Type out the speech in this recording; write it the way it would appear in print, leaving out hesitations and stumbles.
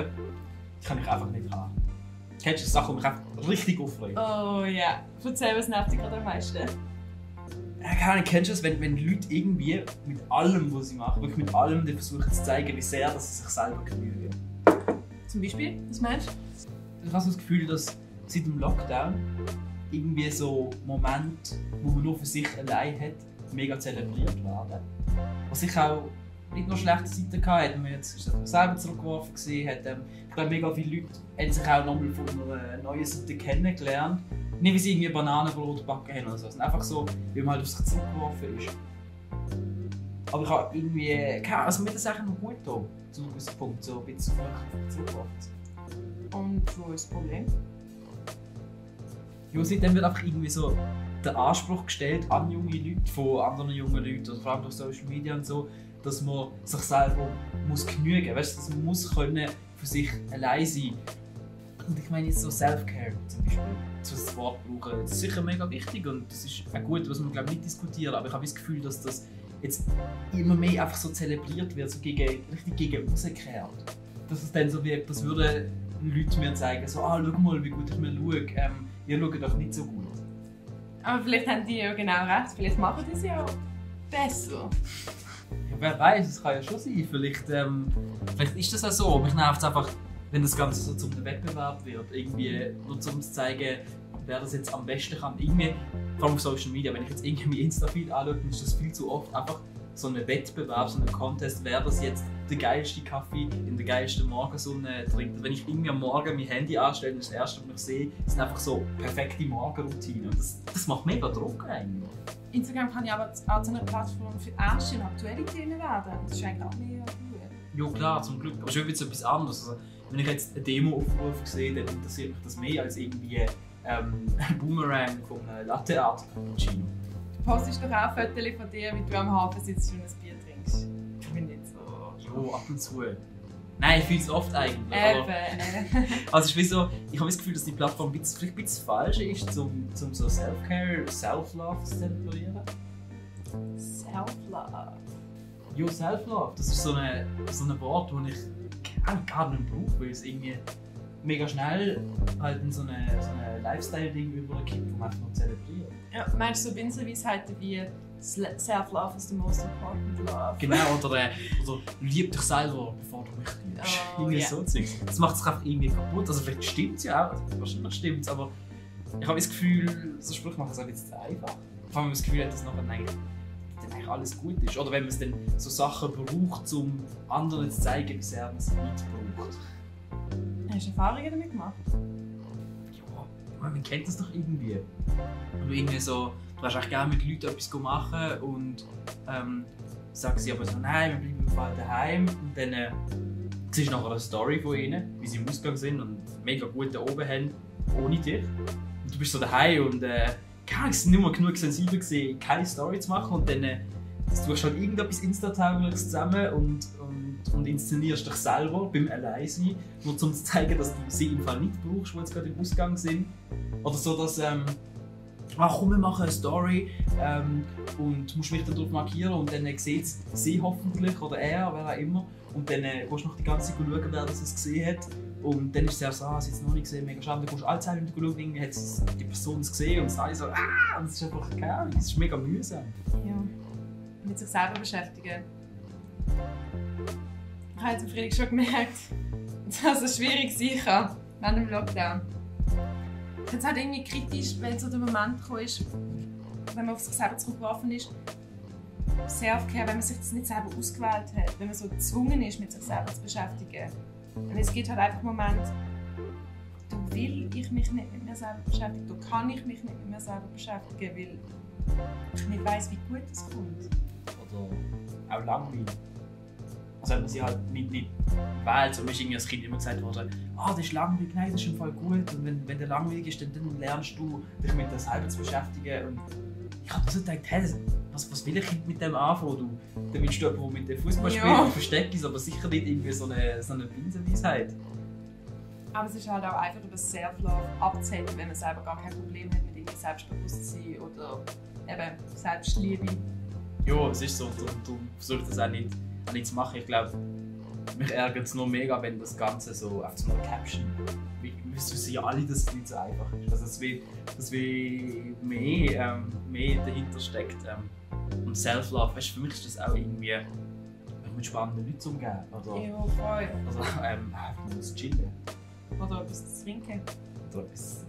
Sachen, die kann ich einfach nicht haben. Kennst du Sachen, die mich einfach richtig aufregen? Oh ja. Erzähl, was nervt dich gerade am meisten? Keine Ahnung, kennst du das, wenn Leute irgendwie mit allem, was sie machen, wirklich mit allem versuchen zu zeigen, wie sehr dass sie sich selber genügen? Zum Beispiel? Was meinst du? Ich habe so das Gefühl, dass seit dem Lockdown irgendwie so Momente, wo man nur für sich allein hat, mega zelebriert werden. Was ich auch nicht nur schlechte Seiten hatte, hat man jetzt selber zurückgeworfen gesehen, ich glaube, mega viele Leute haben sich auch nochmal von einer neuen Seite kennengelernt. Nicht, wie sie irgendwie Bananenbrot gebacken haben oder so, sondern einfach so, wie man halt auf sich zurückgeworfen ist. Aber ich habe irgendwie, also mir das eigentlich noch gut getan, zu einem gewissen Punkt, so ein bisschen zurückgeworfen. Und wo ist das Problem? Ja, seitdem wird einfach irgendwie so der Anspruch gestellt an junge Leute, von anderen jungen Leuten, oder vor allem durch Social Media und so, dass man sich selber muss genügen muss, dass man muss können für sich allein sein. Und ich meine jetzt so Self-Care zum Beispiel, so das Wort brauchen, das ist sicher mega wichtig und das ist auch gut, was man glaube ich nicht diskutieren, aber ich habe das Gefühl, dass das jetzt immer mehr einfach so zelebriert wird, so richtig gegen rausgekehrt. Dass es dann so wirkt, als würden Leute mir zeigen, so, schau mal, wie gut ich mir schaue, ihr schaut doch nicht so gut. Aber vielleicht haben die ja genau recht, vielleicht machen die es ja besser. Ja, wer weiß, es kann ja schon sein, vielleicht ist das auch so, mich nervt es einfach, wenn das Ganze so zum Wettbewerb wird, irgendwie nur um zu zeigen, wer das jetzt am besten kann. Irgendwie, vor allem auf Social Media, wenn ich jetzt irgendwie Insta-Feed anschaue, dann ist das viel zu oft einfach so ein Wettbewerb, so ein Contest, wer das jetzt den geilsten Kaffee in der geilsten Morgensonne trinkt. Wenn ich irgendwie am Morgen mein Handy anstelle und das erste, was ich sehe, sind einfach so perfekte Morgenroutinen. Und das macht mega Druck eigentlich. Instagram kann ja aber auch zu einer Plattform für ernste und aktuelle Themen werden. Das ist eigentlich auch mega gut. Ja klar, zum Glück. Aber schon etwas anderes. Also, wenn ich jetzt eine Demo-Aufruf sehe, dann interessiert mich das mehr als irgendwie ein Boomerang von einem Latte Art Cappuccino. Du postest doch auch Fotos von dir, wie du am Hafen sitzt und ein Bier trinkst. Ich bin nicht so. Ja, ab und zu. Nein, ich fühle es oft eigentlich. Also ich habe das Gefühl, dass die Plattform vielleicht ein bisschen falsch ist, um so Self-Care, Self-Love zu zelebrieren. Self-Love? Ja, Self-Love. Das ist so ein Wort, das ich gar nicht brauche, weil es irgendwie mega schnell halt in so eine Lifestyle-Ding überkippt, das man einfach nur zelebriert. Ja, meinst du so Binsenweisheiten wie Self-Love is the most important love? Genau, oder lieb dich selber, bevor du mich liebst. Irgendwie so Zeugs. Das macht sich einfach irgendwie kaputt. Also vielleicht stimmt es ja auch, also wahrscheinlich stimmt es, aber ich habe das Gefühl, so Sprüche machen es auch jetzt zu einfach. Vor allem, wenn man das Gefühl hat, dass nachher eigentlich alles gut ist. Oder wenn man es dann so Sachen braucht, um anderen zu zeigen, wie sehr man es nicht braucht. Hast du Erfahrungen damit gemacht? Ja, man kennt das doch irgendwie. Und irgendwie so, du willst eigentlich gerne mit Leuten etwas machen und sagen sie aber so, nein, wir bleiben im Fall daheim. Und dann siehst du nachher eine Story von ihnen, wie sie im Ausgang sind und mega gut da oben haben, ohne dich. Und du bist so daheim und es nicht mehr genug sensibel gewesen, keine Story zu machen. Und dann du hast halt irgendetwas Insta-taugliches zusammen und inszenierst dich selber beim Alleinsein, nur um zu zeigen, dass du sie im Fall nicht brauchst, die jetzt gerade im Ausgang sind. Oder so, dass komm, wir machen eine Story und du musst mich dann darauf markieren und dann sieht sie hoffentlich oder er, wer auch immer. Und dann gehst du noch die ganze Zeit schauen, wer das gesehen hat. Und dann ist es ja so, sie hat es noch nicht gesehen, mega schade. Dann gehst du alle 10 Minuten schauen, hat die Person es gesehen und es alle so, und es ist einfach keine Ahnung, es ist mega mühsam. Ja, mit sich selber beschäftigen. Ich habe jetzt am Freitag schon gemerkt, dass es schwierig sein kann, während dem Lockdown. Ich finde es halt irgendwie kritisch, wenn so der Moment gekommen ist, wenn man auf sich selber zurückgeworfen ist. Self-Care, wenn man sich das nicht selber ausgewählt hat, wenn man so gezwungen ist, mit sich selber zu beschäftigen. Und es gibt halt einfach Momente, da will ich mich nicht mit mir selber beschäftigen, da kann ich mich nicht mit mir selber beschäftigen, weil ich nicht weiss, wie gut es kommt. Oder auch langweilig. Also hat man sie halt nicht wählt. So ist irgendwie als Kind immer gesagt worden, das ist langweilig, nein, das ist im Fall gut. Und wenn der langweilig ist, dann lernst du, dich mit dir selber zu beschäftigen. Und ich habe so gedacht, hey, was will ich mit dem anfangen? Dann willst du jemanden, der mit dem Fußball spielt und versteckt ist, aber sicher nicht irgendwie so eine Binsenweisheit. Aber es ist halt auch einfach über Self-Love abzählen, wenn man selber gar kein Problem hat mit irgendwie Selbstbewusstsein oder eben Selbstliebe. Ja, es ist so. Du versuchst das auch nicht zu machen. Ich glaube, mich ärgert es nur mega, wenn das Ganze so auf so einer Caption. Wir wissen ja alle, dass es nicht so einfach ist. Also dass wie mehr dahinter steckt. Und Self-Love, weißt du, für mich ist das auch irgendwie mit spannenden Leuten umgehen. Oder, Ja, voll. einfach mal chillen. Oder etwas zu trinken. Oder etwas.